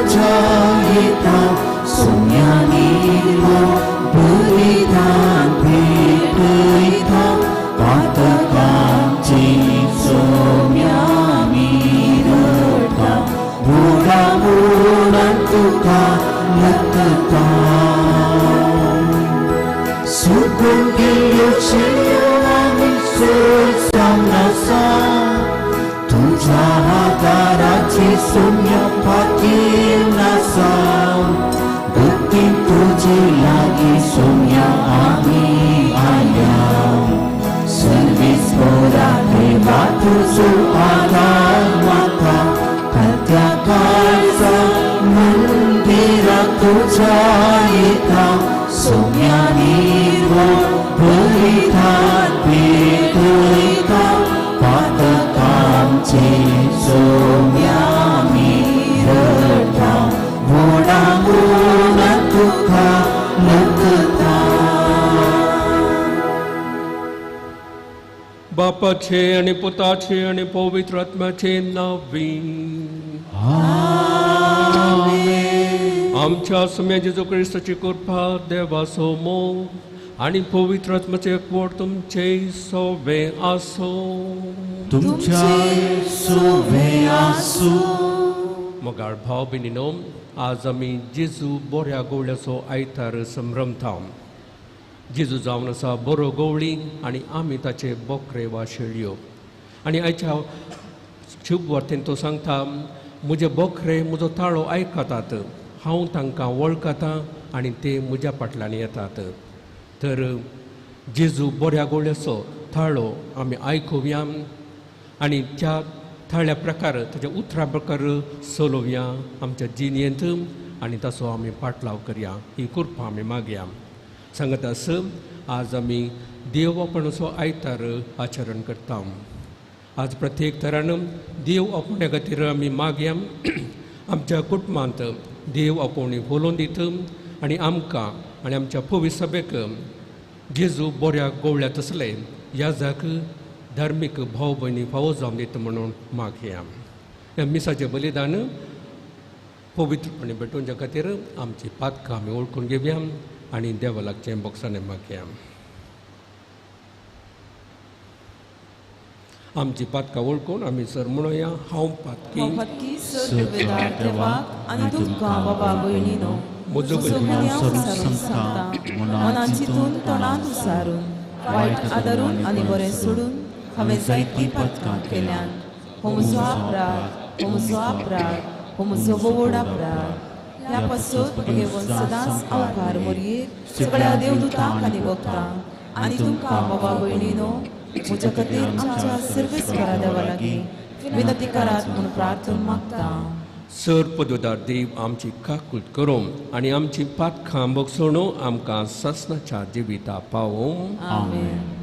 तुझ्या येता सोम्या निर्मो बलिदान भेटयता पातकांचे सोम्या मिरता व्हडा म्हणून तुका लकता सुकून गेल्ल्यो शेळयो आमी सोड आसा तुझ्या आदाराची सोम्या फाटीन आसा भक्ती तुजे लागीं सोम्या आमी आयल्या सर्वेस्परा देवा तुजो आदार म्हाका खात्या काळजा मंदिरा तुझ्या येता सोम्या निर्मो बलिदान भेटयता पातकांचे सोम्या मिरता व्हडा म्हणून तुका लकता. बापाचे आणि पुताचे आणि पवित्र आत्म्याचे नावे. आमच्या सुम्या जेजू क्रिस्ताची कृपा, देवाचो मोग आणि पवित्र आत्म्याचे एकवट तुमचे सोवे आसो. तुमच्या सोवे आसूं. मोगाळ भाव भयणीनो, आज आमी जेजू बऱ्या गवळ्याचो आयतार संभ्रमता. जेजू जावन आसा बरो गवळी आनी आमी ताचे बोकरे वा शेळयो. आनी आयच्या शुभ वार्तेन तो सांगता, म्हजे बोकरे म्हजो ताळो आयकतात, हांव तांकां वळखता आनी ते म्हज्या फाटल्यान येतात. तर जेजू बऱ्या गवळ्याचो ताळो आमी आयकुया आनी त्या थाळ्या प्रकार ताच्या उतरा प्रकार चलोवया आमच्या जिणेंत आनी ताचो आमी पाटलाव करया. ही कृपा आमी मागया. सांगत आस आज आमी देव आपणाचो आयतार आचरण करता. आज प्रत्येक तरान देव आपोवण्या खातीर आमी मागया. आमच्या कुटुंबांत देव आपोवणी फुलोवन दित आनी आमकां आनी आमच्या पवित्र सभेक जेजू बऱ्या गवळ्या तसले याजाक धार्मीक भाव भयणी फावो जावन दिता म्हणून मागया. ह्या मिसाचें बलिदान पवित्रपणे भेटोवच्या खातीर आमची पातकां आमी वळखून घेवया आनी देवा लागचें बोगसाणें मागया. आमची पातकां वळखून आमी सर म्हणोया, हांव पातकी देवाक आनी तुमकां बाबा भयणीनो म्हजो मनान चिंतून तोंडान उसारून वायट आदारून आनी बरें सोडून हांवें जायतीं पातकां केल्यान. हो म्हजो अपराध, हो म्हजो अपराध, हो म्हजो व्हड अपराध. ह्या पासत घेवन सदांच अवकार मोरयेर सगळ्या देवदूतांक आनी भक्तांक आनी तुमकां बाबा भयणीनो म्हज्या खातीर आमच्या सर्वेस्परा देवा लागीं विनंती करात म्हूण प्रार्थना मागता. सर पदुदार देव आमची काकूत करूं आनी आमची पातकां बगसोण आमकां सासणाच्या जिविता पावोवं. आमेन.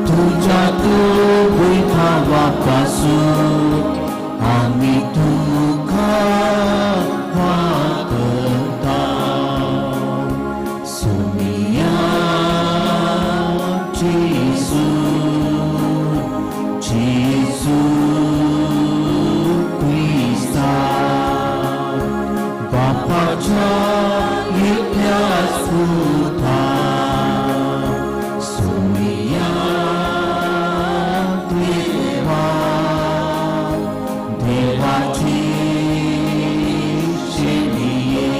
तुझ्या तू वयता वापासून. तुथा सोमया देवा देवाची शेणये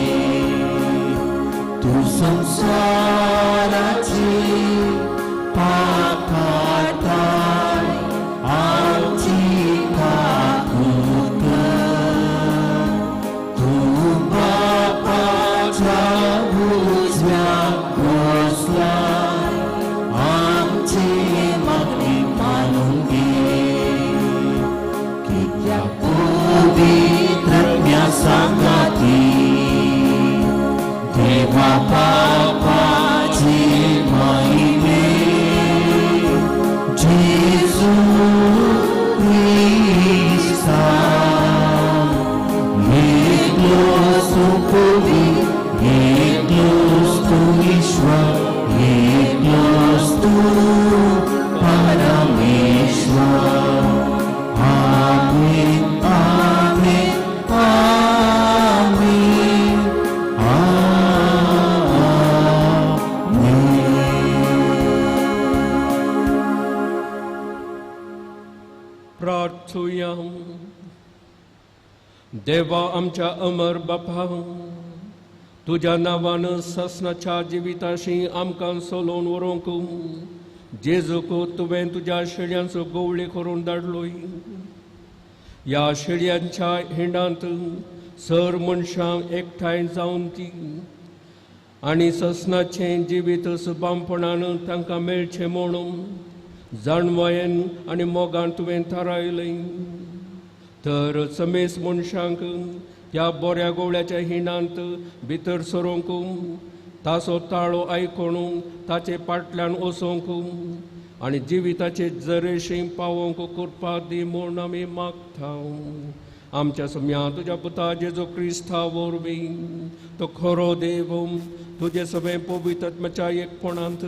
तूं संवसाराची पापाताय आमची काकूत तूं बापाच्या उजव्या बसलाय आमची मागणी मानून घे कित्याक पवित्र सांगाती देवा बापाची महिमे जेजू क्रिस्ता एकलोच तूं कवी एकलोच तूं ईश्वर एकलोच तूं परमेश्वर. आमेन आमेन आमेन आमेन. प्रार्थुया. देवा आमच्या अमर बापा, तुज्या नांवान ससनाच्या जिविताशी आमकां सोलोवन व्हरूंक जेजूक तुवें तुज्या शेळयांचो गोवळी करून धाडलोय. ह्या शेळयांच्या हिंडांत सर मनशां एकठांय जावन ती आनी ससनाचें जिवीत सुबामपणान तांकां मेळचें म्हणून जाणवायेन आनी मोगान तुवें थारायलें. तर समेस मनशांक त्या बऱ्या गोवळ्याच्या हिणांत भितर सरूंक, ताचो ताळो आयकून ताचे पाटल्यान वचोंक आनी जिविताचे जरेशी पावोवंक कृपा दी म्हूण आमी मागता. आमच्या सम्या तुज्या पुता जेजू क्रिस्ता वरवीं तो खरो देव तुजे सगळें पवित्र एकपणांत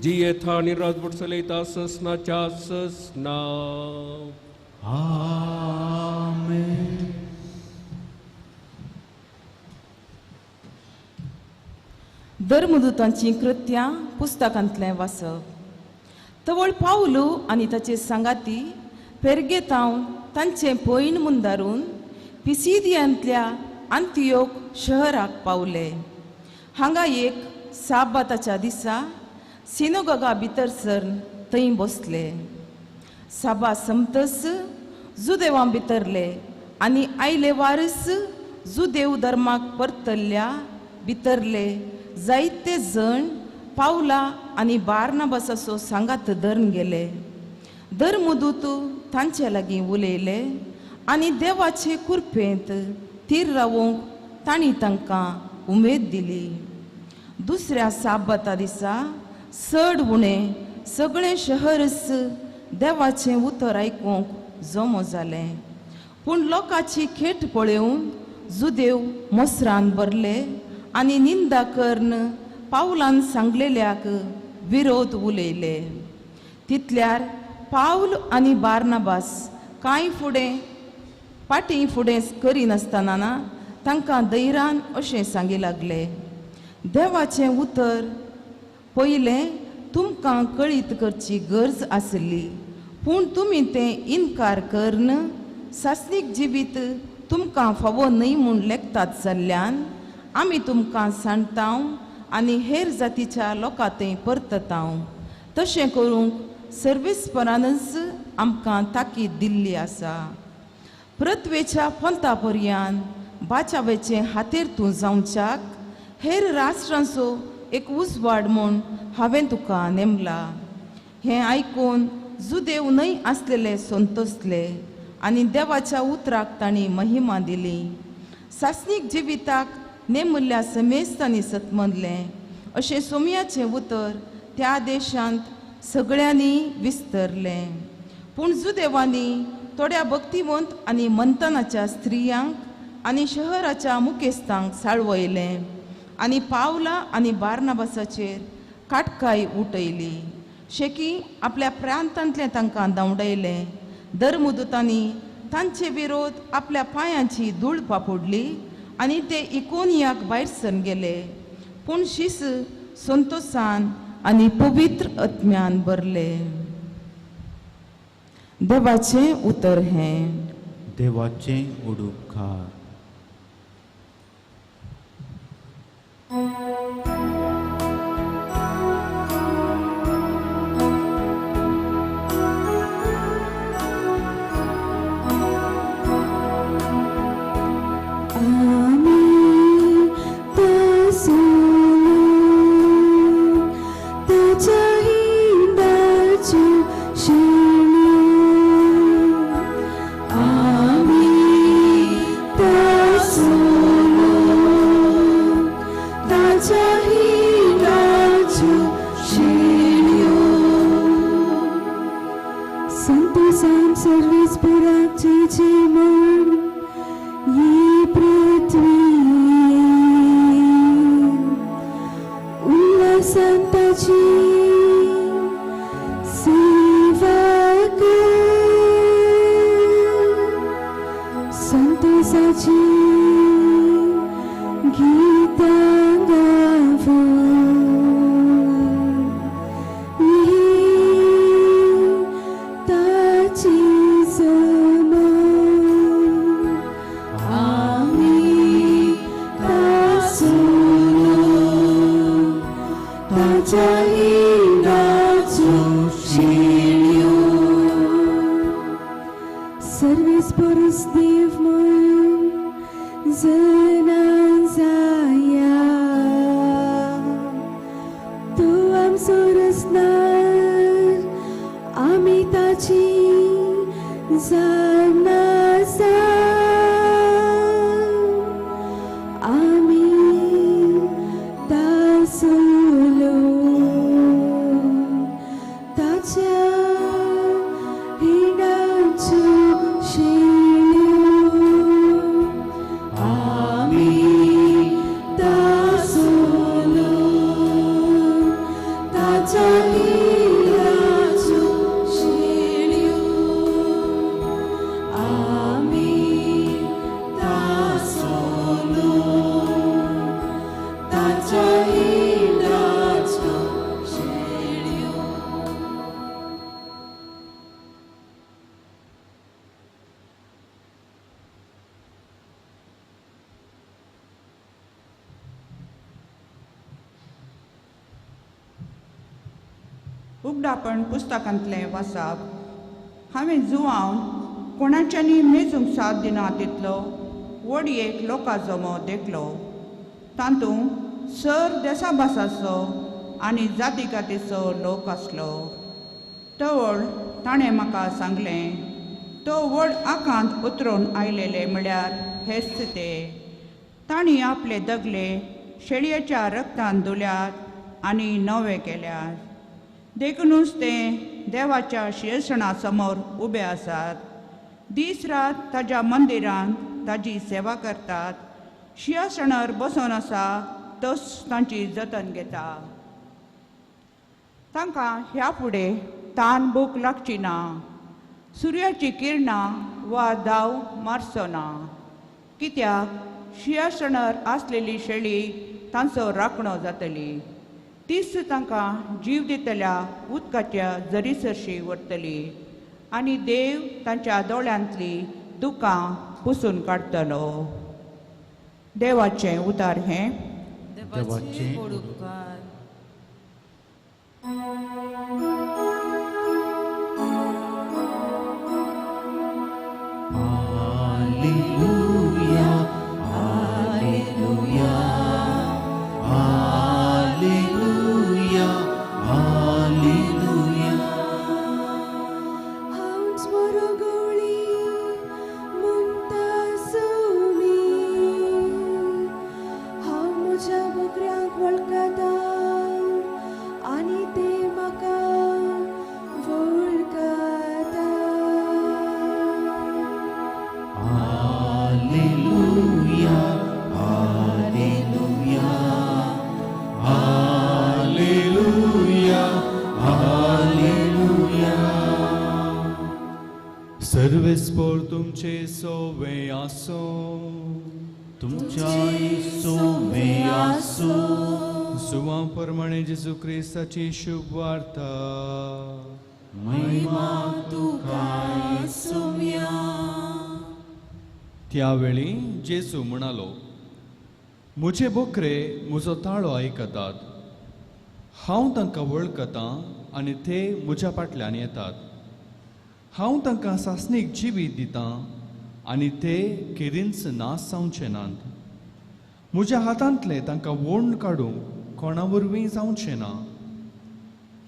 जियेता आनी राजवट चलयता ससनाच्या ससना. आमेन. धर्मदूतांची कृत्यां पुस्तकांतलें वाचप. तवळ पावलू आनी ताचे सांगाती पेरगेतावन तांचें पयण मुंदारून पिसिदियांतल्या आंतियोक शहराक पावले. हांगा एक साबाताच्या दिसा सिनोगोगा भितर सरन थंय बसले. साबा समतस जुदेवां भितरले आनी आयले वारस जुदेव धर्माक परतल्ल्या भितरले जायते जण पावला आनी बार्नाबासाचो सांगात धरून गेले. धर्मदूत तांचे लागीं उलयले आनी देवाचे कुरपेंत थीर रावूंक तांणी तांकां उमेद दिली. दुसऱ्या साबाता दिसा चड उणें सगळें शहरच देवाचें उतर आयकूंक जमो जालें. पूण लोकांची खेट पळोवन जुदेव मोसरान भरले आनी निंदा करून पावलान सांगलेल्याक विरोध उलयले. तितल्यार पावल आनी बार्नाबास कांय फुडें फाटीं फुडें करिनासतना ना तांकां धैर्यान अशें सांगी लागले, देवाचें उतर पयलें तुमकां कळीत करची गरज आसली, पूण तुमी तें इनकार करून सासणीक जिवीत तुमकां फावो न्हय म्हूण लेखतात जाल्ल्यान आमी तुमकां सांडतांव आनी हेर जातीच्या लोकां थंय परततांव. तशें करूंक सर्वेस्परानच आमकां ताकीद दिल्ली आसा. पृथ्वेच्या पंथा पर्यान बाचावेचें हातेर तूं जावच्याक हेर राष्ट्रांचो एक उजवाड म्हूण हांवें तुका नेमला. हें आयकून जुदेव न्हय आसलेले संतोसले आनी देवाच्या उतराक तांणी महिमा दिली. सासणीक जिविताक नेमुल्ल्या समेस्तांनी सतमनलें अशें सोमयाचें उतर त्या देशांत सगळ्यांनी विस्तरलें. पूण जुदेवांनी थोड्या भक्तिवंत आनी मंतनाच्या स्त्रियांक आनी शहराच्या मुखेस्तांक साळवयलें आनी पावला आनी बार्नाबासाचेर काटकाय उठयली. शेकी आपल्या प्रांतांतलें तांकां धांवडायलें. धर्मदूतांनी तांचे विरोध आपल्या पांयांची धूळ पापुडली आनी ते इकोनियाक भायर सरून गेले. पूण शीस संतोसान आनी पवित्र आत्म्यान भरले. देवाचें उतर हें. देवाचें उडुपकार. उगडापण पुस्तकांतलें वाचप. हांवें जुवान कोणाच्यांनी मेजूंक साथ दिना तितलो व्हड एक लोकां जमो देखलो. तातूंत सर देसा भासाचो आनी जाती कातीचो लोक आसलो. तवळ ताणें म्हाका सांगलें, तो व्हड आकांत उतरून आयलेले म्हळ्यार हेच ते. तांणी आपले दगले शेळयेच्या रक्तान धुल्यात आनी नवे केल्यात, देखुनूच ते देवाच्या शिरसणा समोर उबे आसात. दीस रात ताज्या मंदिरांत ताजी सेवा करतात. शिंयासणार बसून आसा तोच तांची जतन घेता. तांकां ह्या फुडें तान भूक लागची ना, सुर्याची किरणां वा दाव मारचो ना, कित्याक शिंयासणार आसलेली शेळी तांचो राखणो जातली. तीच तांकां जीव दितल्या उदकाच्या जरी सरशी व्हरतली आनी देव तांच्या दोळ्यांतली दुकां पुसून काडटलो. देवाचें उतार हें. देवाचें उपकार. Hallelujah, hallelujah, hallelujah, hallelujah. हांवच बरो गवळी म्हणटा सुमी, हांव म्हज्या बोकऱ्यांक वळखता आनी ते म्हाका वळखता. Hallelujah, hallelujah, hallelujah, hallelujah. सर्वेस्पोर तुमचे सोवे आसो, तुमच्या सोवे आसो. जुवां प्रमाणे जेजू क्रिस्ताची शुभ वार्ता. महिमा तुका सोम्या. त्यावेळी जेजू म्हणालो, म्हजे बोकरे म्हजो ताळो आयकतात, हांव तांकां वळखतां आनी ते म्हज्या फाटल्यान येतात. हांव तांकां सासणीक जिवीत दितां आनी ते केदींच नाश जावचे नात. म्हज्या हातांतले तांकां वोण काडूंक कोणा वरवीं जावचें ना.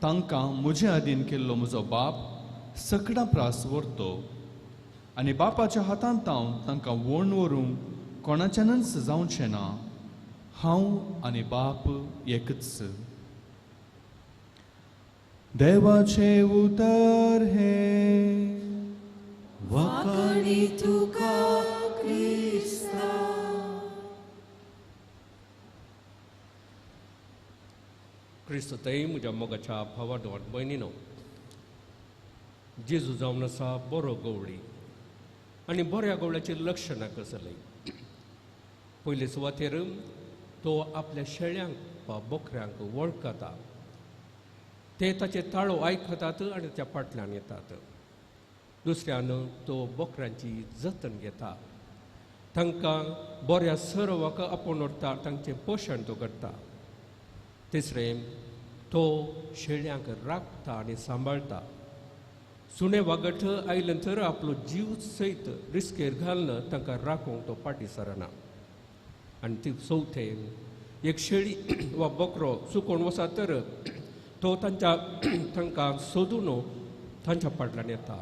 तांकां म्हजे अधीन केल्लो म्हजो बाप सकडां प्रास व्हरतो आनी बापाच्या हातांत हांव तांकां वोण व्हरूंक कोणाच्यानच जावचें ना. हांव आनी बाप एकच. देवाचें उतर हें. वाकणी तुका क्रिस्ता. क्रिस्त थंय म्हज्या मोगाच्या भावाडो आनी भयणीनो, जेजू जावन आसा बरो गवळी आनी बऱ्या गवळ्याचें लक्षणां कसलें. पयले सुवातेर तो आपल्या शेळ्यांक वा बोकऱ्यांक वळखता, ते ताचे ताळो आयकतात आनी त्या फाटल्यान येतात. दुसऱ्यान तो बोकऱ्यांची जतन घेता, तांकां बऱ्या सरवाक आपोवन व्हरता, तांचें पोशण तो करता. तिसरें, तो शेळ्यांक राखता आनी सांबाळटा. सुणे वागट आयलें तर आपलो जीव सयत रिस्केर घालून तांकां राखूंक तो फाटीं सरना. आनी ती चवथें, एक शेळी वा बोकरो चुकोवन वचत तर तो तांच्या तांकां सोदून तांच्या फाटल्यान येता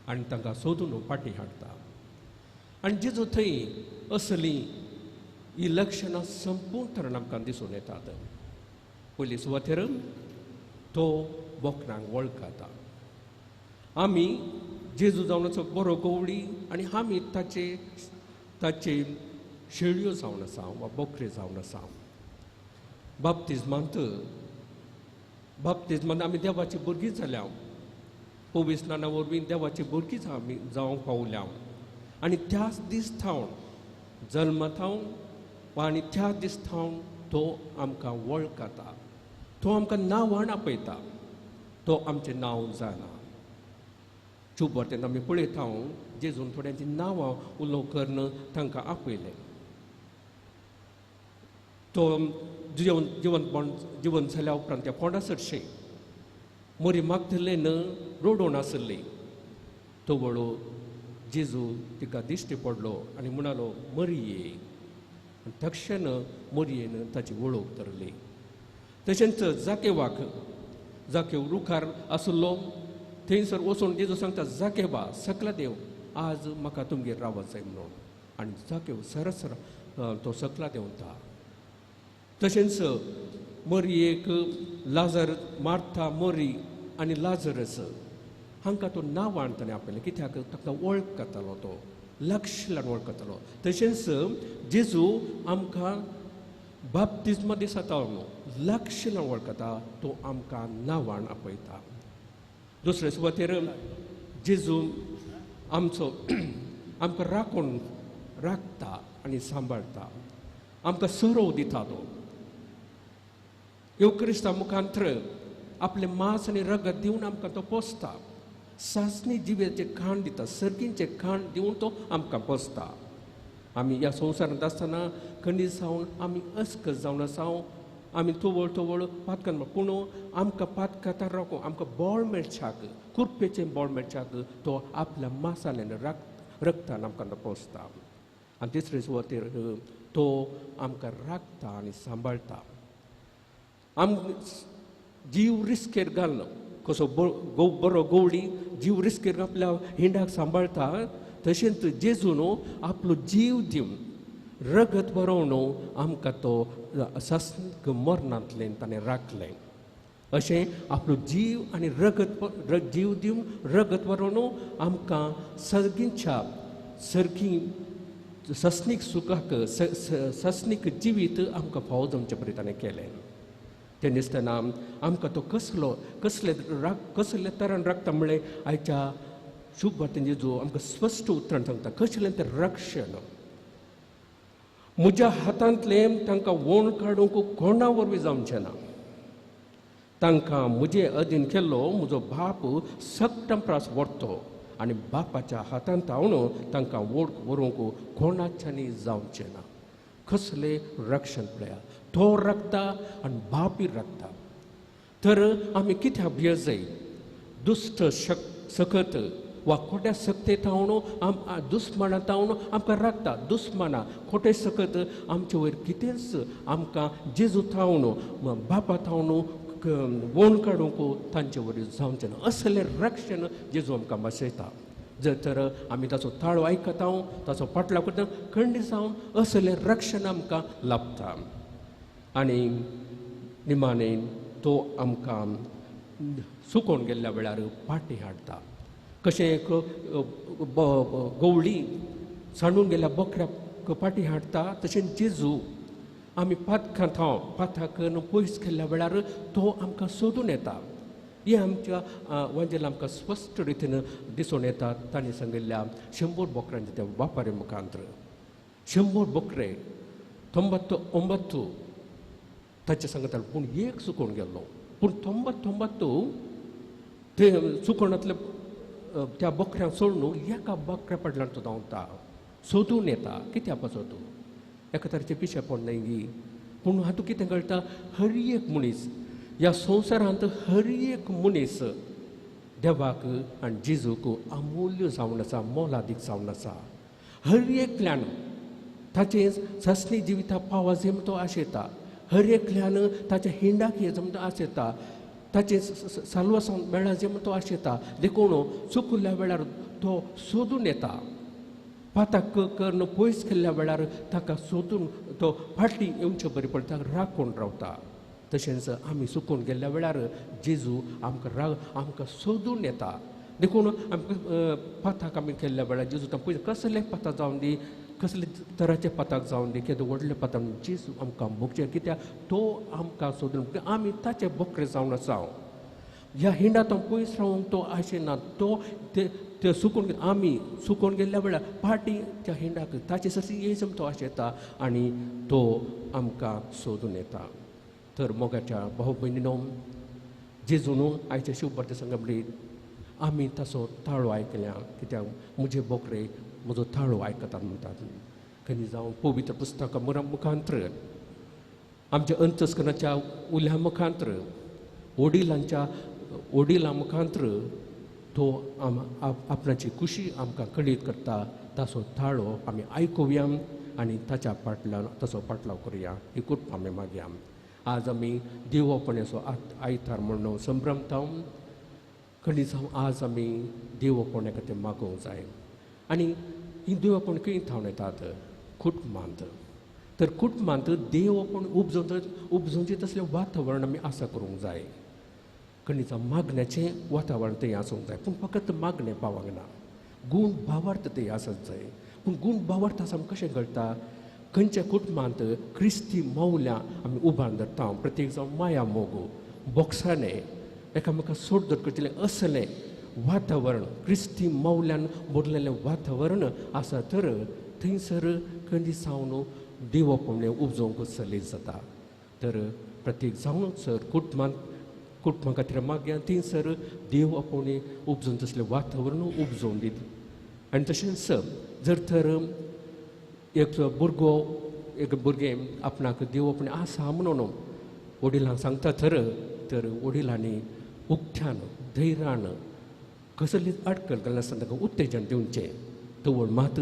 आनी तांकां सोदून फाटीं हाडटा. आनी जेजू थंय असली ही लक्षणां संपूर्ण तरेन आमकां दिसून येतात. पयली सुवातेर तो बोकरांक वळखता. आमी जेजू जावन आसा बरो गवळी आनी आमी ताचे ताचे शेळयो जावन आसा वा बोकरे जावन आसा. बाप्तिजमांत बाप्तिजमांत आमी देवाची भुरगीं जाल्या, पवित्र स्नाना वरवीं देवाची भुरगीं आमी जावंक पावल्या आनी त्याच दीस थावन जल्म थावन आनी त्या दीस थावन तो आमकां वळखता, तो आमकां नांवान आपयता, तो आमचें नांव जाणा. चूप तेन्ना आमी पळयता जेजून थोड्यांची नांवां उलोवं करून तांकां आपयलें. तो जिवन जिवनपण जिवन जाल्या उपरांत त्या फोंडा सरशें मोरी मागतलेन रोडोवन आसली. तो वळो जेजू तिका दिश्टी पडलो आनी म्हणालो, मरिये. तक्षण मोरयेन ताची वळख धरली. तशेंच जाकेवाक, जाकेव रुखार आसलो थंयसर वचून जेजू सांगता, जाकेवा सकला देव, आज म्हाका तुमगेर रावत जाय म्हणून. आनी जाकेव सरसर तो सकला देंवता. तशेंच मरियेक लाजर, मार्था, मरी आनी लाजरस हांकां तो नांवान ताणें आपयलें, कित्याक ताका वळखतालो, तो लक्ष लावन वळखतालो. तशेंच जेजू आमकां बाप्तिज्मा दिसा न्हू लक्ष लावन वळखता, तो आमकां नांवान आपयता. दुसरे सुवातेर जेजू आमचो आमकां राखून राखता आनी सांबाळटा, आमकां सरोव दिता. तो येवक्रिस्ता मुखांत्र आपलें मांस आनी रगत दिवन आमकां तो पोसता, सासणी जिवेचें खाण दिता, सर्गींचें खाण दिवन तो आमकां पोसता. आमी ह्या संवसारांत आसतना खंडीत जावन आमी अस्कस जावन आसा, आमी तोवळ तोवळ पातकान, पूण आमकां पातकातार राखूं, आमकां बळ मेळच्याक, कृपेचें बळ मेळच्याक तो आपल्या मासाल्यान रगतान आमकां तो पोसता. आनी तिसरे सुवातेर तो आमकां राखता आनी सांबाळटा. आम जीव रिस्केर घालना, कसो बरो गवळी जीव रिस्केर आपल्या हिंडाक सांबाळटा, तशेंच जेजू न्हू आपलो जीव दिवन रगत बरोवन आमकां तो सासणीक मरणांतल्यान ताणें राखलें. अशें आपलो जीव आनी रगत जीव दिवन रगत बरोवन आमकां सर्गींच्या सर्गी सासणीक सुखाक सासणीक जिवीत आमकां फावो जावचे परी ताणें केलें. तें दिसतना आमकां तो कसलो कसले कसले तरान राखता म्हळ्ळें आयच्या शुभ वार्तेन जेजू आमकां स्पश्ट उतरान सांगता, कसलें तें रक्षण. म्हज्या हातांतलें तांकां वोण काडूंक कोणा वरवीं जावचें ना. तांकां म्हजे अधीन केल्लो म्हजो बाप सगटां प्रास व्हरतो आनी बापाच्या हातांत हांव तांकां वोड व्हरूंक कोणाच्यानी जावचें ना. कसलें रक्षण पळया, तो राखता आनी बापूय राखता. तर आमी कित्याक भियेजय? दुश्ट सकत वा खोट्या सक्ते थावन दुस्माना थावन आमकां राखता. दुस्माना खोटे सकत आमचे वयर कितेंच आमकां जेजू थावन बापा थावन वोण काडूंक तांचे वयर जावचें ना. असलें रक्षण जेजू आमकां भाशयता. जर तर आमी ताचो ताळो आयकता, ताचो पाटलाव करता, खंडीत जावन असलें रक्षण आमकां लाभता. आनी निमाणें तो आमकां सुकोवन गेल्ल्या वेळार पाटी हाडटा. कशें एक गवळी सांडून गेल्ल्या बोकड्याक पाटी हाडटा, तशें जेजू आमी पातकां थाव पाताक पयस केल्ल्या वेळार तो आमकां सोदून येता. हें आमच्या वांजेल आमकां स्पश्ट रितीन दिसून येता. तांणी सांगिल्ल्या 100 बोकड्यांच्या त्या वापारी मुखांत्र 100 बोकरे 99 ताचे सांगता, पूण एक चुकोवन गेल्लो. पूण 99 ते चुकोणांतले त्या बोकड्यांक सोडून एका बोकड्या फाटल्यान तो धांवता, सोदून येता. कित्या पासत? एका तरेचें पिशेपण न्हय गी. पूण हातूंत कितें कळटा? हर एक मनीस ह्या संवसारांत हर एक मनीस देवाक आनी जेजूक अमूल्य जावन आसा, मोलादीक जावन आसा. हर एकल्यान ताचें सासणी जिविता पावाजे म्हण तो आशेता. हर एकल्यान ताच्या हिंडाक ये म्हण तो आशेता. ताचें साल्वासांव मेळाजे म्हण तो आशेता. देखून चुकुल्ल्या वेळार तो सोदून येता. पाताक करून पयस केल्ल्या वेळार ताका सोदून तो फाटली येवचे बरी पडटा, राखून रावता. तशेंच आमी चुकून गेल्ल्या वेळार जेजू आमकां आमकां सोदून येता. देखून आमकां पाताक आमी केल्ल्या वेळार जेजू पयस कसले पाताक जावन दी, कसले तराचे पाताक जावन दी, केदो व्हडले पाताक जेजू आमकां भोगचें. कित्याक तो आमकां सोदून, आमी ताचे बोकरे जावन आसा. ह्या हिंडांत पयस रावंक तो आशेना. तो ते सुकून आमी सुकून गेल्ल्या वेळार फाटी त्या हिंडाक ताचे सरशी येयच तो आशेता आनी तो आमकां सोदून येता. तर मोगाच्या भाव भयणीनो, जेजू न्हू आयच्या शिवभरते संगमली आमी ताचो ताळो आयकल्या. कित्याक म्हजे बोकरे म्हजो ताळो आयकतात म्हणटात. खंय जावं पवित्र पुस्तकां मुखांत्र, आमच्या अंतस्करणाच्या उल्या मुखांत्र, वडिलांच्या वडिलां मुखांत्र तो आपणाची खुशी आमकां कळीत करता. ताचो ताळो आमी आयकुया आनी ताच्या फाटल्यान ताचो पाटलाव करुया. ही कृपा आमी मागया. आज आमी देवपणाचो आयतार म्हणून संभ्रमता. खंय जावं आज आमी देवपणा खातीर मागोवंक जाय. आनी ही देवपण खंय थावन येतात? कुटुंबांत. तर कुटुंबांत देवपण उपजोवचें तसलें वातावरण आमी आसा करूंक जाय. खंय जावं मागण्याचें वातावरण थंय आसूंक जाय. पूण फकत मागणें पावंक ना, गूण भावार्थ थंय आसत जाय. पूण गूण भावार्थ आसा कशें कळटा? खंयच्या कुटुंबांत क्रिस्ती मौल्यां आमी उबारून धरता. प्रत्येक जावं माया मोग बोक्साणें एकामेका सोडधर करतलें असलें वातावरण, क्रिस्ती मौल्यान भरलेलें वातावरण आसा तर थंयसर खंय जावन देवपण उपजोवंक सलीस जाता. तर प्रत्येक जावन सर कुटुंबांत कुटुंबा खातीर मागया थंयसर देव आपोवणें उपजोवन तसलें वातावरण उपजोवन दित. आनी तशेंच जर तर एक भुरगो एक भुरगें आपणाक देव आपोवणें आसा म्हणून वडिलांक सांगता तर तर वडिलांनी उक्त्यान धैर्यान कसलीच अडकल घालनासतना ताका उत्तेजन दिवचें. तवळ मात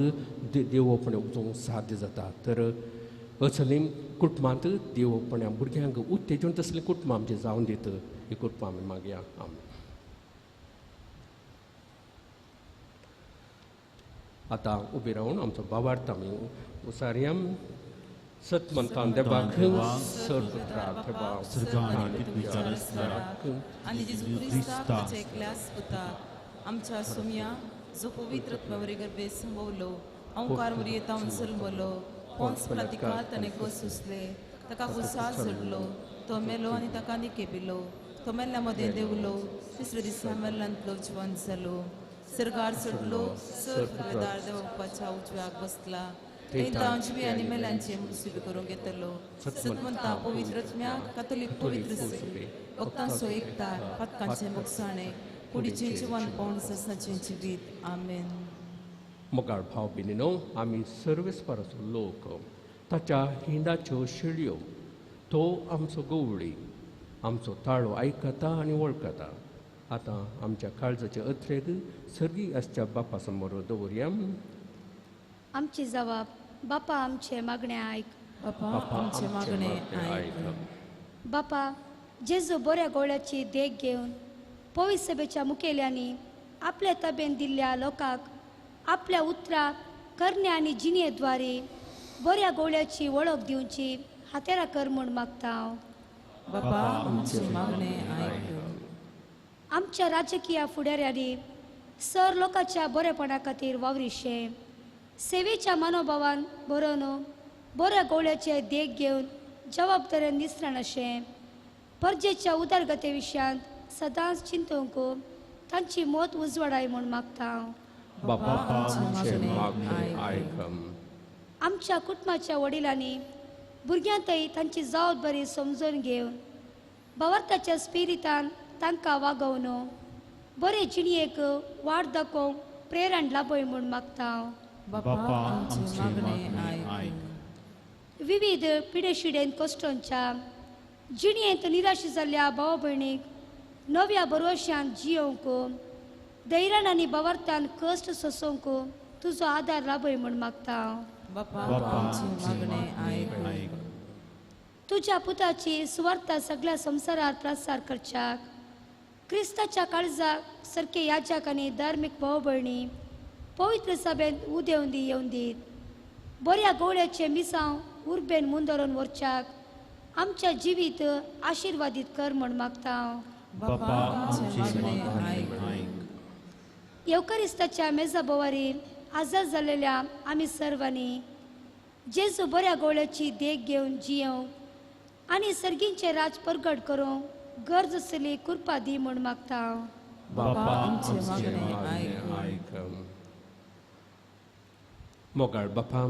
देवपणें उपजोवंक साध्य जाता. तर असली कुटुंबांत देवपण्या भुरग्यांक उत्तेजन तसलें कुटुंबां आमचें जावन दित. ही कृपा आमी मागया. आमी आतां उबी रावन आमचो भावार्थ आमी उसारया. सतमंतान देवाक सर्वपुत्राक देवाक आनी जेजू क्रिस्ताक ताच्या एकल्याच पुताक आमच्या सुमया जो पवित्र आत्म्या गर्भे संभवलो, अंकार मुरयेतावन जल्मलो, पोंस पिलातीकार ताणें खोस सोंसले, ताका खुर्सार चडलो, तो मेलो आनी ताका निकेपिलो, तो मेल्ल्या मदें देंवलो, तिसऱ्या दिसा मेल्ल्यांतलो जिवंत जालो, सर्गार चडलो, सर्व दार देवपाच्या उजव्याक बसला, थंय तांव जिवी आनी मेल्यांचे मुसुबी करूंक येतलो. सतमंता पवित्र आत्म्याक कातोलीक पवित्र सभे भक्तांचो एकतार पातकांचें मोगसाणें कुडीचें जिवनपण ससनाचें जिवीत. आमेन. मोगाळ भाव भयणीनो, आमी सर्वेस्पराचो लोक, ताच्या हिंडाच्यो शेळयो. तो आमचो गवळी, आमचो ताळो आयकता आनी वळखता. आतां आमच्या काळजाचे अथरेक सर्गी आसच्या बापा समोर दवरया. आमची जबाब बापा आमचे मागणे आयक. बापा आमचे मागणे आयक. बापा, जेजू बऱ्या गोळ्याची देख घेवन पवित्र सभेच्या मुखेल्यांनी आपल्या तबेन दिल्ल्या लोकांक आपल्या उतरां करण्या आनी जिणेद्वारे बऱ्या गोळ्याची वळख दिवची हातेरा कर म्हूण मागता हांव. बापा आमचे मागणे आयक. आमच्या राजकीय फुडाऱ्यांनी सर लोकांच्या बरेपणा खातीर वावरिशें सेवेच्या मनोभावान बरोवन बऱ्या गोळ्याचे देख घेवन जबाबदारेन निसरण अशें परजेच्या उदरगते विशयांत सदांच चिंतूंक तांची मत उजवाडाय म्हूण मागता हांव. बापा आमचे मागणे आयक. आमच्या कुटुंबाच्या वडिलांनी भुरग्यांतय तांची जबाबदारी समजून घेवन भावार्थाच्या स्पिरितान तांकां वागोवन बरे जिणयेक वाट दाखोवंक प्रेरण लाभय म्हूण मागता हांव. बापा आमचे मागणे आयक. विविध पिडेशिडेन कश्टांच्या जिणयेंत निराश जाल्ल्या भाव भयणीक नव्या भरवश्यान जियोवंक धैर्यान आनी भावार्थान कश्ट सोंसूंक तुजो आदार लाभय म्हूण मागता हांव. बापा आमचे मागणे आयक. तुज्या पुताची सुवार्ता सगळ्या संवसारार प्रसार करच्याक क्रिस्ताच्या काळजाक सारके याजक आनी धार्मीक भाव भयणी पवित्र सभेंत उदेवन दी येवन दीत बऱ्या गोवळ्याचें मिसांव उर्बेन मुंदरून व्हरच्याक आमच्या जिवीत आशिर्वादीत कर म्हूण मागता हांव. बापा आमचे मागणे आयक. येवकरिस्ताच्या मेजा बोवारी आजाद जाल्लेल्या आमी सर्वांनी जेजू बऱ्या गोवळ्याची देख घेवन जियोवंक आनी सर्गींचें राज परगट करूंक गरज आसली कृपा दी म्हूण मागता हांव. बापा आमचे मागणे आयक. मोगाळ बापा,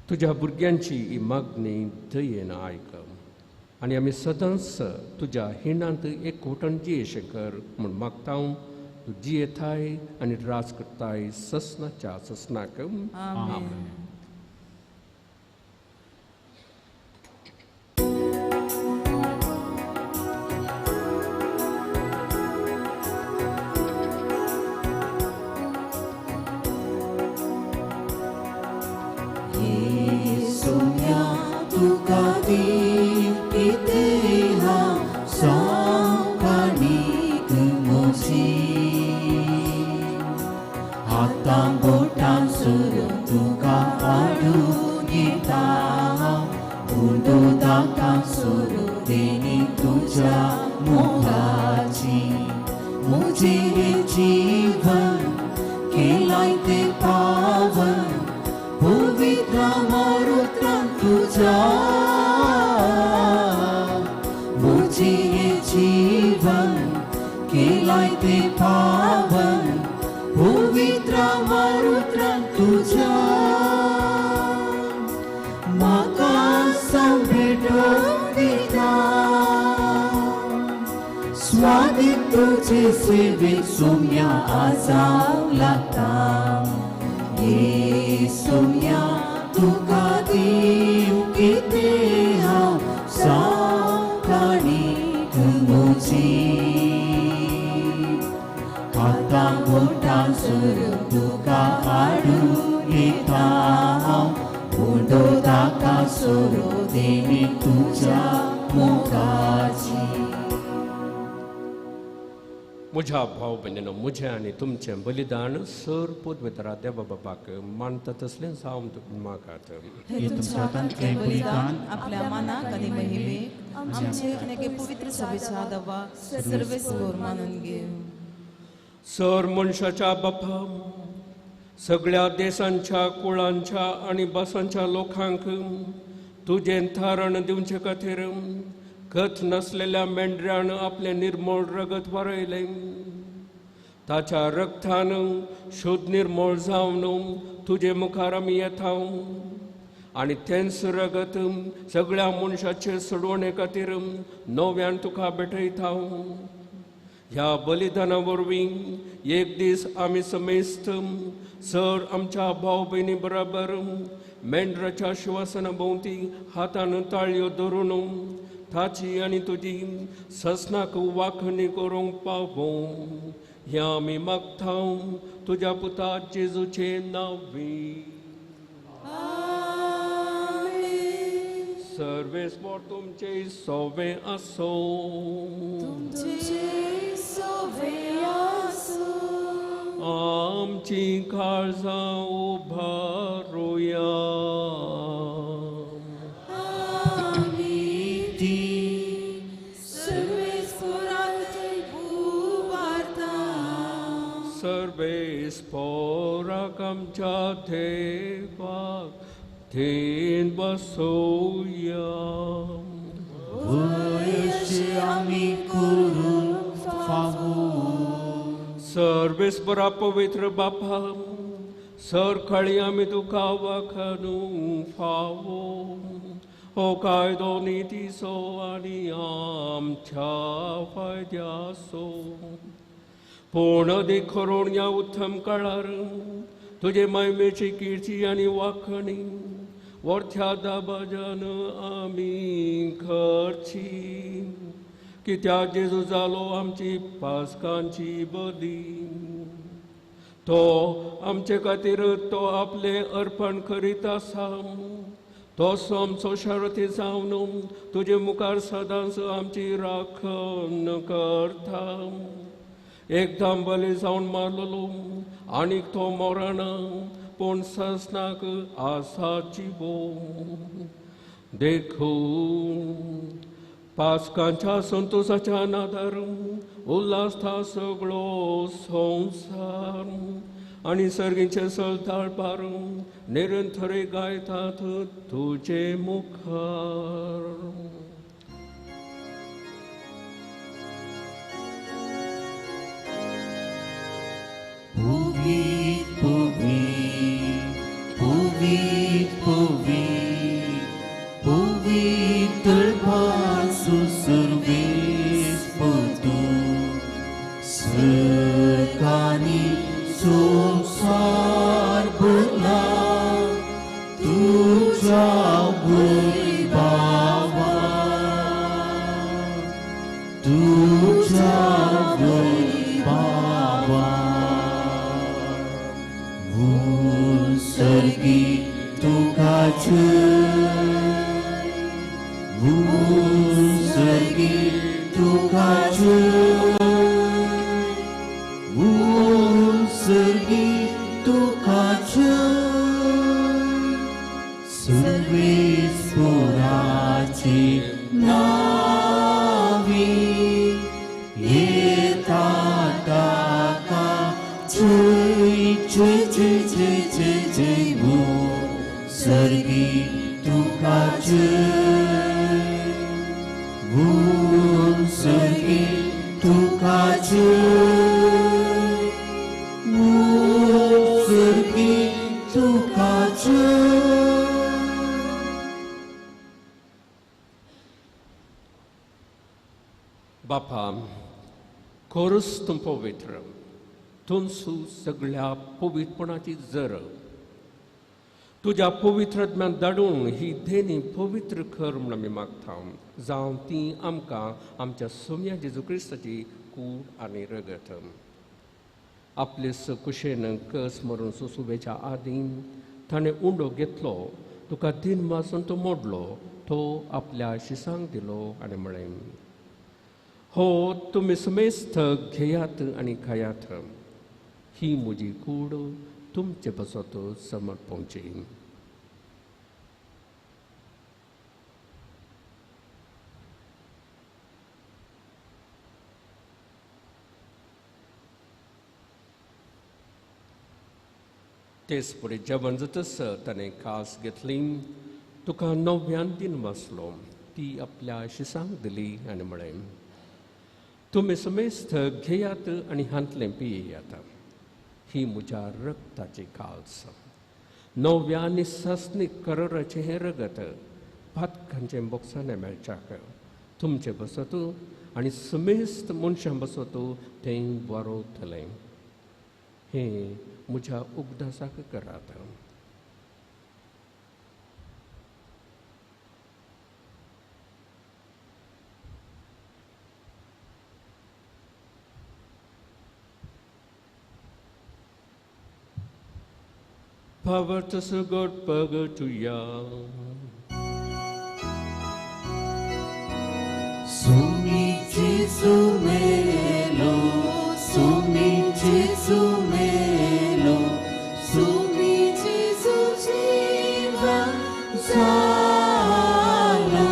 तुज्या भुरग्यांची ही मागणी दयेन आयक आनी आमी सदांच तुज्या हिणांत एकवटण जियेशें कर म्हूण मागता. तूं जियेताय आनी राज करताय ससनाच्या ससनाक. आमेन. म्हज्या भाव भयणीनो, म्हजें आनी तुमचें बलिदान सर पदवेतरा देवा बाबाक मानता तसलेंच हांव मागात. तुमच्या हातांतलें बलिदान आपल्या मानाक आनी महिमेक आमचे आनी पवित्र सभेच्या दवा सर्वेस्पर मानून घेव. सर मनशाच्या बापा, सगळ्या देशांच्या कुळांच्या आनी भासांच्या लोकांक तुजें थारण दिवचे खातीर खत नासलेल्या मेंढऱ्यान आपलें निर्मळ रगत वारयलें. ताच्या रगतान शुद्ध निर्मळ जावन तुजे मुखार आमी येता आनी तेंच रगत सगळ्या मनशाचे सोडवणे खातीर नव्यान तुका भेटयता. ह्या बलिदाना वरवीं एक दीस आमी समेस्त सर आमच्या भाव भयणी बराबर मेंढराच्या शिवासना भोंवती हातान ताळयो धरून ताची आनी तुजी ससनाक वाखणी करूंक पावों. ह्या आमी मागता तुज्या पुता जेजूचे नांवी. सर्वेस्पर तुमचे सोवे आसो. आमची काळजां उबारुया. सर्वेस्पराक आमच्या देवाक थेन बसोया. सर्वेस्परा पवित्र बापा, सरकाळी आमी तुका वाखाणू फावो हो कायदो नितीचो आनी आमच्या फायद्याचो. पूण अदीक करून ह्या उत्तम काळार तुजे मायमेची किर्ती आनी वाखणी वरथ्या दाबाजान आमी करची. कित्याक जेजू जालो आमची पासकांची बली, तो आमचे खातीर तो आपलें अर्पण करीत आसा. तो आमचो शरती जावन तुजे मुखार सदांच आमची राखण करता. एकदम बली जावन मारलेलो आनीक तो मरना, पूण ससनाक आसा जिवो. देखून पासकांच्या संतोसाच्या नादार उल्हासता सगळो संवसार आनी सर्गीचे सलताळ पार निरंतर गायतात तुजे मुखार. Puvit, puvit, puvit, puvit, puvit terpasu servis putu sekani sumsar pula tuja wibawa tuja wibawa Sergi तुका जय, सर्गी तुका जय, सर्गी तुका जय. सर्वेस्पराचे नावी येता ताका जय जय जय जय जय जय सर्गी तुका जय, सर्गी तुका जय, सर्गी तुका जय. बापा, खरोच तूं पवित्र, तुमसू सगळ्या पवित्रपणाची जर तुज्या पवित्र आत्म्यान धाडून ही देणी पवित्र कर म्हूण आमी मागता. जावं ती आमकां आमच्या सोम्या जेजू क्रिस्ताची कूड आनी रगत. आपले कुशेन कस मरून सुसुबेच्या आदीं ताणें उंडो घेतलो, तुका दिन वासून तो मोडलो, तो आपल्या शिसांक दिलो आनी म्हळें, हो तुमी समेस्त घेयात आनी खायात, ही म्हजी कूड तुमचे पासत समर्पणची. तेच फुडें जेवण जातच ताणें कास घेतली, तुका नव्यान दिन वाचलो, ती आपल्या शिसांक दिली आनी म्हळें, तुमी समेस्त घेयात आनी हांतलें पियेयात, ही म्हज्या रक्ताची काल्स, नव्या आनी सासणीक कराराचें हें रगत पातकांचें बोक्साणें मेळच्याक तुमचे बसत आनी समेस्त मनशां बसत तें बरोवतलें. हें म्हज्या उगडासाक करात. Power to God, power to Yah. Sumi Jesu melo, Sumi Jesu melo, Sumi Jesu jiva zala,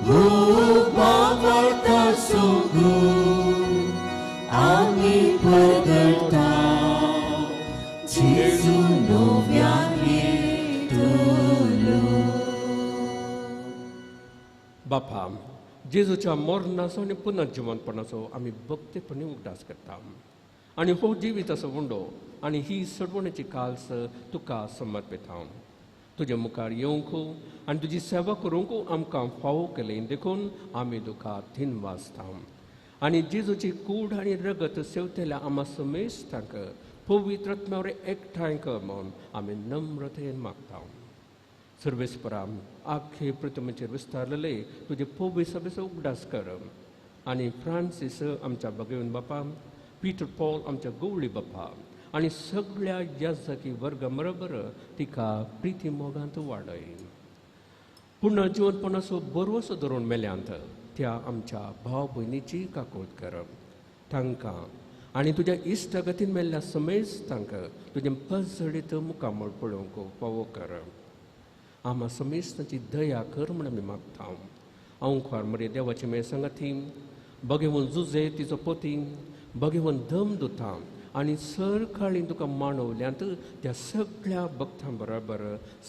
O bavarta sugu, ami pagarta, Jesu novia tulo. बापा, जेजूच्या मरणाचो आनी पुनर्जिवनपणाचो आमी भक्तीपणी उगडास करता आनी हो जिविताचो उंडो आनी ही सडवणेची काल्स तुका समर्पिता. तुजे मुखार येवंक आनी तुजी सेवा करूंक आमकां फावो केली देखून आमी तुका धिनवासता. आनी जेजूची कूड आनी रगत सेवतल्या आमा समेस्तांक पवित्र आत्म्या एकठांय कर म्हूण आमी नम्रतेन मागता. सर्वेस्परा, आख्खे प्रतिमेचेर विस्तारलेले तुजे पवित्र सभेचो उगडास कर आनी फ्रांसीस आमच्या भगवन बापा, पीटर पॉल आमच्या गवळी बापा आनी सगळ्या याजकी वर्गा बरोबर तिका प्रिती मोगांत वाडय. पुर्ण जिवनपणाचो बरोसो धरून मेल्यांत त्या आमच्या भाव भयणीची काकूत कर. तांकां आनी तुज्या इश्टागतीन मेल्ल्या समेस्तांक तुजें पजडीत मुखामळ पळोवंक फावो कर. आमा समेस्तांची दया कर म्हूण आमी मागता. अंवखार मरे देवाची मेळ सांगाती बगेवन जुजे तिचो पोती बगेवन दम दुता आनी सरकाळी तुका मांडवल्यांत त्या सगळ्या भक्तां बरोबर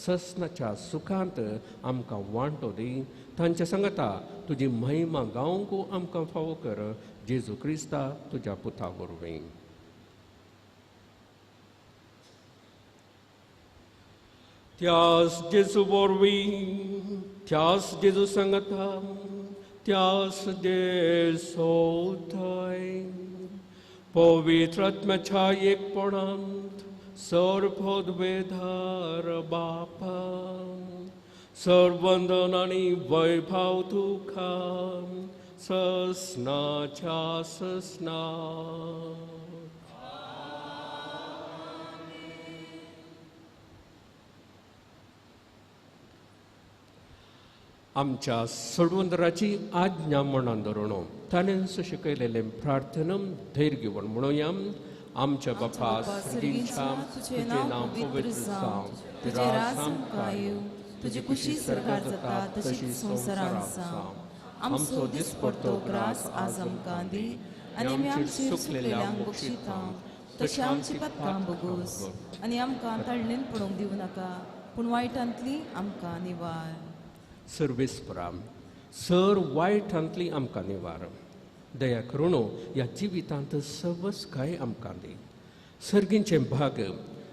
ससनाच्या सुखांत आमकां वांटो दी. तांच्या सांगता तुजी महिमा गावंक आमकां फावो कर. जेजू क्रिस्ता तुज्या पुता वरवीं. त्यास जेजू वरवीं, त्यास जेजू सांगता, त्यास जेजू थंय पवित्र आत्म्याच्या एकपणांत सर्वपदवेधार बापा, सर्वंदन आनी वैभव तुका ससनाच्या ससना. आमच्या सोडवंदराची आज्ञा मनान धरून ताणें शिकयलेलें प्रार्थना धैर्य घेवन म्हणुया. आमच्या बापा सर्गींच्या, तुजें नांव पवित्र जावं, तुजें राज आमकां येवं, तुजी कुशी स्वर्गार जाता तशीच संवसारांत जावं. आमचो दिसपडतो ग्रास आज आमकां दी आनी आमी आमचेर चुकलेल्यांक बक्षिता तशें आमची पातकां भोगोस आनी आमकां ताळणेन पडोवंक दिवं नाका, पूण वायटांतली आमकां निवार. सर्वेस्परा, सर वायटांतली आमकां निवार. दया करून ह्या जिवितांत सवस काय आमकां दी. सर्गींचें भाग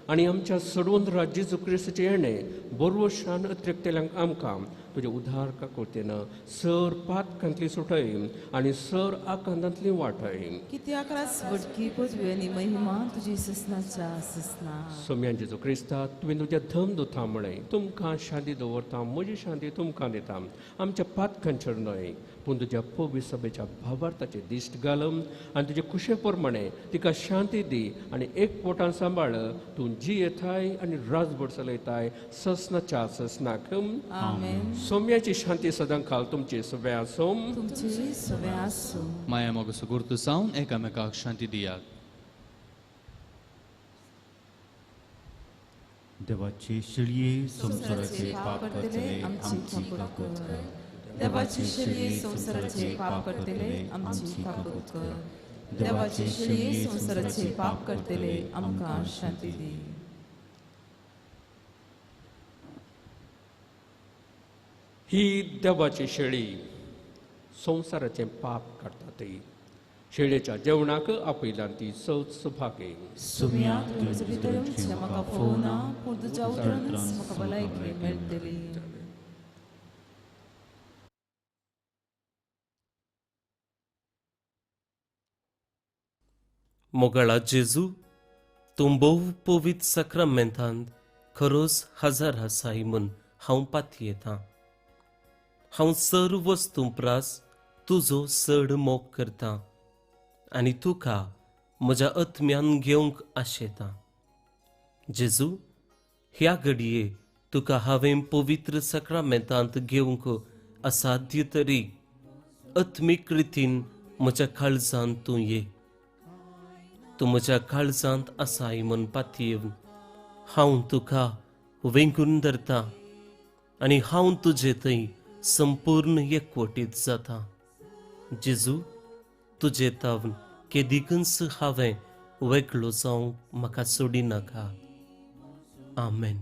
आनी आमच्या सोडवंतरा जेजू क्रिस्ताचें येणें बरोवशान अत्रेकतेल्यांक आमकां तुज्या उदार काकुळतेन सर पातकांतली सुटय आनी सर आकांतांतली वाटय. कित्याक रास वडकी पदवी आनी महिमा तुजी ससनाच्या ससना. सोम्यान जेजू क्रिस्ता, तुवें तुज्या धम दुथा म्हळें, तुमकां शांती दवरता, म्हजी शांती तुमकां दिता. आमच्या पातकांचेर न्हय पूण तुज्या पवित्र सभेच्या भावार्थाचे दिश्ट घाल आनी तुजे कुशे प्रमाणे तिका शांती दी आनी एक पोटान सांबाळ. तूं जी येताय आनी राजभर चलयताय ससनाच्या ससनाक. आमेन. सोम्याची शांती सदां काल तुमचे सगळे आसूं. तुमचे सगळे आसूं. माया मोगाचो गुर्तू जावन एकामेकाक शांती दियात. देवाची शिळये संवसाराचे पाप करतले आमची काकूत कर. देवाची शिळये संवसाराचे पाप करतले आमची काकूत कर. देवाची शिळये संवसाराचे पाप करतले आमकां शांती दी. ही देवाची शेळी संवसाराचें पाप काडटा ती. शेळेच्या जेवणाक आपयल्यान ती सौच भागे. सुम्या तुझे भितर म्हाका फोवना पूण तुज्या उतरानच म्हाका भलायकी मेळटली. मोगाळा जेजू, तूं भोव पवित्र साक्रामेंतांत खरोच हजार आसाय म्हूण हांव पातयेतां. हांव सर्व वस्तूं प्रास तुजो चड मोग करतां आनी तुका म्हज्या आत्म्यान घेवंक आशेतां. जेजू, ह्या घडये तुका हांवें पवित्र साक्रामेंतांत घेवंक असाध्य तरी आत्मीक रितीन म्हज्या काळजांत तूं ये. तूं म्हज्या काळजांत आसाय म्हूण पातयेवन हांव तुका वेंगून धरतां आनी हांव तुजे थंय संपूर्ण एकवटीत जाता. जेजू, तुजे तावन केदिकूच हांवें वेगळो जावंक म्हाका सोडिनाका. आमेन.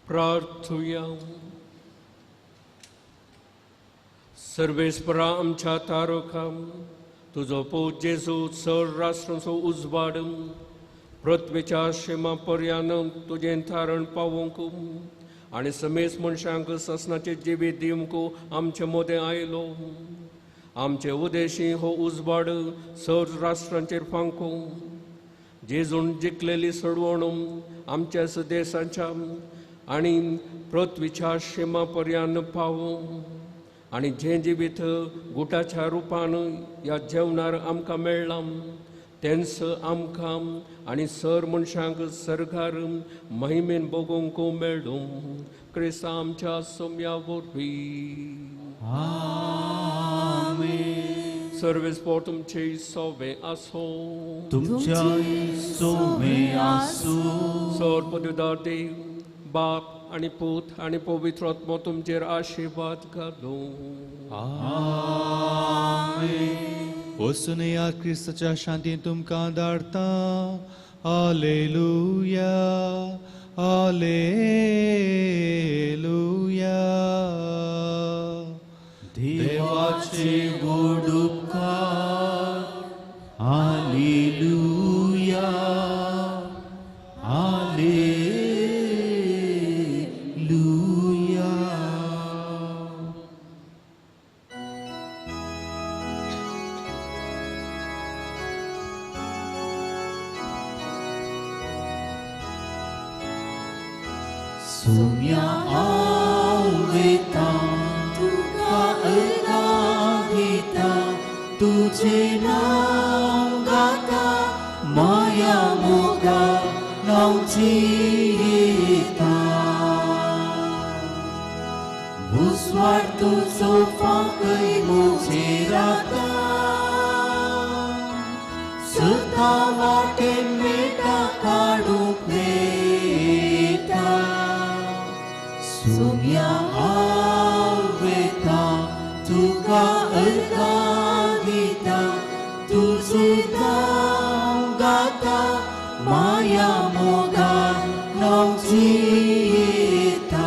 प्रार्थुया. सर्वेस्परा आमच्या तारखा तुजो पूत जेजू चड राष्ट्रांचो उजवाड पृथ्वीच्या शिमा पर्यान तुजें थारण पावोवंक आनी समेज मनशांक ससनाचें जिवीत दिवंक आमचे मदें आयलो. आमचे उदेशी हो उजवाड चड राष्ट्रांचेर फांकूं. जेजून जिखलेली सोडवण आमच्या देशाच्या आनी पृथ्वीच्या शिमा पर्यान पावूं आनी जें जिवीत गुटाच्या रुपान ह्या जेवणार आमकां मेळ्ळां तेंच आमकां आनी सर मनशांक सरकार महिमेन बगोवंक मेळूं. क्रिस्ता आमच्या सोम्या वरवीं. आमेन. सर्वेस्पोर तुमचे सोवे आसूं. तुमच्या सोवे आसूं. सर पदवीदार देव बाप आनी पूत आनी पवित्र आत्मो तुमचेर आशिर्वाद घालूं. आमेन. वचून ह्या क्रिस्ताच्या शांतीन तुमकां धाडटा. आलेलुया, आलेलुया. सुम्या हांव वयता तुका अर्गां दिता तुजें नांव गाता माया मोगा हांव जियेता उजवाड तुजो फांकय म्हजेर आतां सदां वाटेन मेळटा काडूंक मेळटा सुम्या हांव वयता तुका अर्गां दिता तुजें नांव गाता माया मोगान हांव जियेता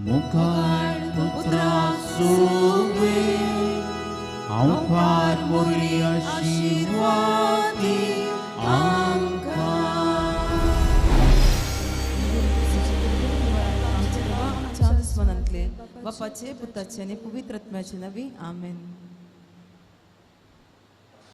मुखार पुत्रा सोवे हांव फार बरी आशिर्वादी आमकां. आमच्या दुस्मनांतले बापाचे पुताचे आनी पवित्र आत्म्याचे नांवी आमेन.